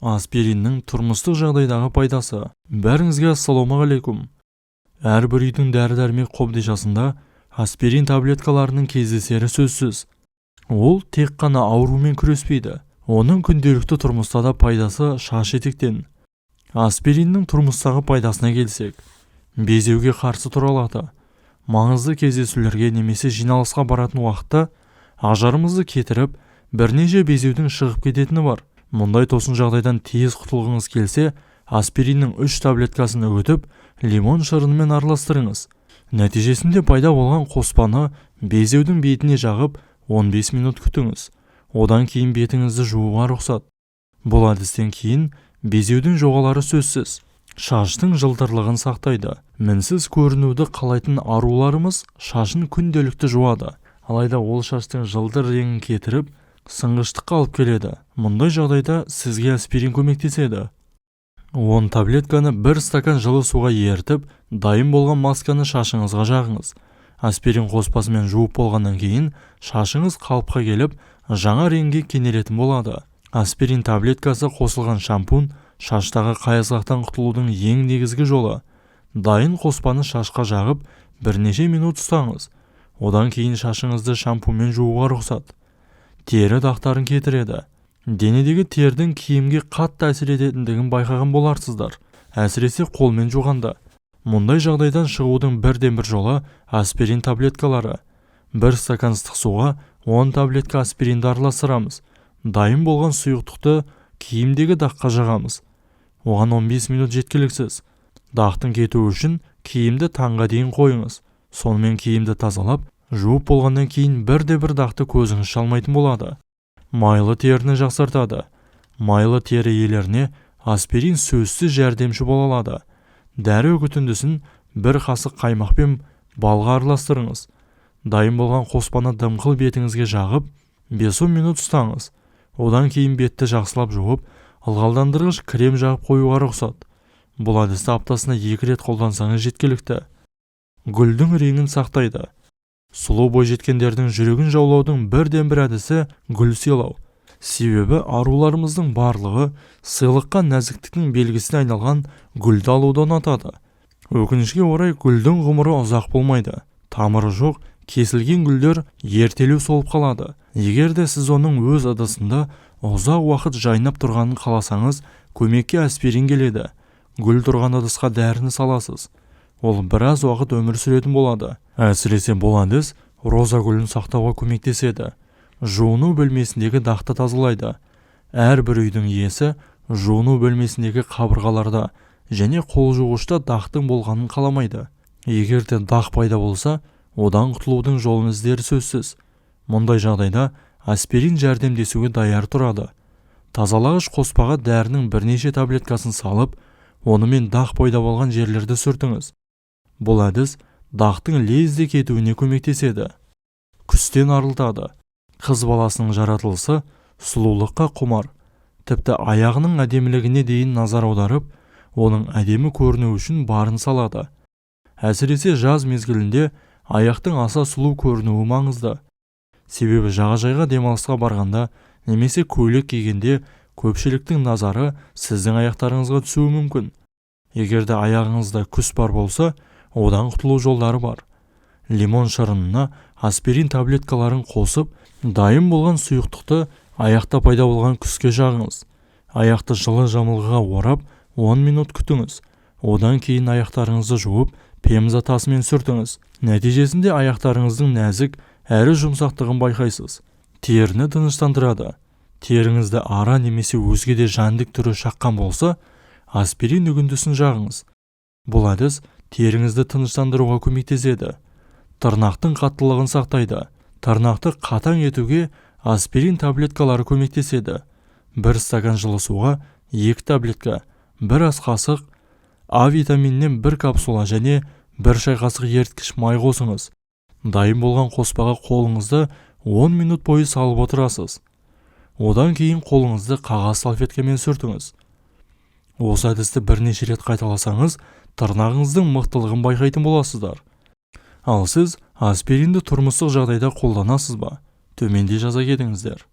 Аспириннің тұрмыстық жағдайдағы пайдасы. Бәріңізге ассалаумағалейкум! Әрбір үйдің дәрі-дәрмек қобдишасында аспирин таблеткаларының кездесері сөзсіз. Ол тек қана аурумен күреспейді, оның күнделікті тұрмыста да пайдасы шаш етектен. Аспириннің тұрмыстағы пайдасына келсек, безеуге қарсы тұра алады. Маңызды кездесулерге немесе жиналысқа баратын уақытта ажарымызды кетіріп, бірнеше безеудің шығып кететіні бар. Мұндай тосын жағдайдан тез құтылғыңыз келсе, аспириннің 3 таблеткасын үгітіп, лимон шырынымен араластырыңыз. Нәтижесінде пайда болған қоспаны безеудің бетіне жағып, 15 минут күтіңіз. Одан кейін бетіңізді жууға рұқсат. Бұл әдістен кейін безеудің жоғалары сөзсіз. Шаштың жылтырлығын сақтайды. Мінсіз көрінуді қалайтын аруларымыз шашын күнделікті жуады. Алайда ол шаштың жылтыр реңін кетіріп, сынғыштыққа алып келеді. Мұндай жағдайда сізге аспирин көмектеседі. 10 таблетканы бір стакан жылы суға ерітіп, дайын болған масканы шашыңызға жағыңыз. Аспирин қоспасымен жуып болғаннан кейін шашыңыз қалыпқа келіп, жаңа реңге кенелетін болады. Аспирин таблеткасы қосылған шампунь шаштағы қайызғақтан құтылудың ең негізгі жолы. Дайын қоспаны шашқа жағып, бірнеше минут ұстаңыз. Одан кейін шашыңызды шампуньмен жууға рұқсат. Тері дақтарын кетіреді. Денедегі тердің киімге қатты әсер ететіндігін байқаған боларсыздар, әсіресе қолмен жуғанда. Мұндай жағдайдан шығудың бірден-бір жолы аспирин таблеткалары. Бір стакан ыстық суға 10 таблетка аспиринді араластырамыз. Дайын болған сұйықтықты киімдегі даққа жағамыз. Оған 15 минут жеткіліксіз. Дақтың кетуі үшін киімді таңға дейін қойыңыз. Сонымен киімді тазалап, жуып болғаннан кейін бірде-бір дақты көзіңіз шалмайтын болады. Майлы теріні жақсартады. Майлы тері иелеріне аспирин сөзсіз жәрдемші бола алады. Дәрі үгітіндісін бір қасық қаймақ пен балға араластырыңыз. Дайын болған қоспаны дымқыл бетіңізге жағып, 5-10 минут ұстаңыз. Одан кейін бетті жақсылап жуып, ылғалдандырғыш крем жағып қоюға рұқсат. Бұл әдісті аптасына 2 рет қолдансаңыз жеткілікті. Гүлдің реңін сақтайды. Сұлу бойжеткендердің жүрегін жаулаудың бірден-бір әдісі гүл сыйлау. Себебі аруларымыздың барлығы сыйлыққа нәзіктіктің белгісіне айналған гүлді алуды ұнатады. Өкінішке орай, гүлдің ғұмыры ұзақ болмайды. Тамыры жоқ, кесілген гүлдер ертелеу солып қалады. Егер де сіз оның өз ыдысында ұзақ уақыт жайнап тұрғанын қаласаңыз, көмекке аспирин келеді. Гүл тұрған ыдысқа дәріні саласыз. Ол біраз уақыт өмір сүретін болады. Әсіресе бұл әдіс роза гүлін сақтауға көмектеседі. Жуыну бөлмесіндегі дақты тазалайды. Әрбір үйдің иесі жуыну бөлмесіндегі қабырғаларда және қол жуғышта дақтың болғанын қаламайды. Егер де дақ пайда болса, одан құтылудың жолын іздері сөзсіз. Мұндай жағдайда аспирин жәрдемдесуге даяр тұрады. Тазалағыш қоспаға дәрінің бірнеше таблеткасын салып, онымен дақ пайда болған жерлерді сүртіңіз. Бұл әдіс дақтың лезде кетуіне көмектеседі. Күстен арылтады. Қыз баласының жаратылысы сұлулыққа құмар. Тіпті аяғының әдемілігіне дейін назар аударып, оның әдемі көрінуі үшін барын салады. Әсіресе жаз мезгілінде аяқтың аса сұлу көрінуі маңызды. Себебі жағажайға демалысқа барғанда немесе көйлек кигенде көпшіліктің назары сіздің аяқтарыңызға түсуі мүмкін. Егер де аяғыңызда күс бар болса, одан құтылу жолдары бар. Лимон шырынына аспирин таблеткаларын қосып, дайын болған сұйықтықты аяқта пайда болған күске жағыңыз. Аяқты жылы жамылғыға орап, 10 минут күтіңіз. Одан кейін аяқтарыңызды жуып, пемза тасымен сүртіңіз. Нәтижесінде аяқтарыңыздың нәзік әрі жұмсақтығын байқайсыз. Теріні тыныштандырады. Теріңізді ара немесе өзге де жәндік түрі шаққан болса, аспирин үгіндісін жағыңыз. Бұл әдіс теріңізді тыныштандыруға көмектеседі. Тырнақтың қаттылығын сақтайды. Тырнақты қатаң етуге аспирин таблеткалары көмектеседі. Бір стакан жылы суға 2 таблетка, бір ас қасық А витаминінен бір капсула және бір шай қасық еріткіш май қосыңыз. Дайын болған қоспаға қолыңызды 10 минут бойы салып отырасыз. Одан кейін қолыңызды қағаз салфеткамен сүртіңіз. Осы әдісті бірнеше рет қайталасаңыз, тырнағыңыздың мықтылығын байқайтын боласыздар. Ал сіз аспиринді тұрмыстық жағдайда қолданасыз ба? Төменде жаза кетіңіздер.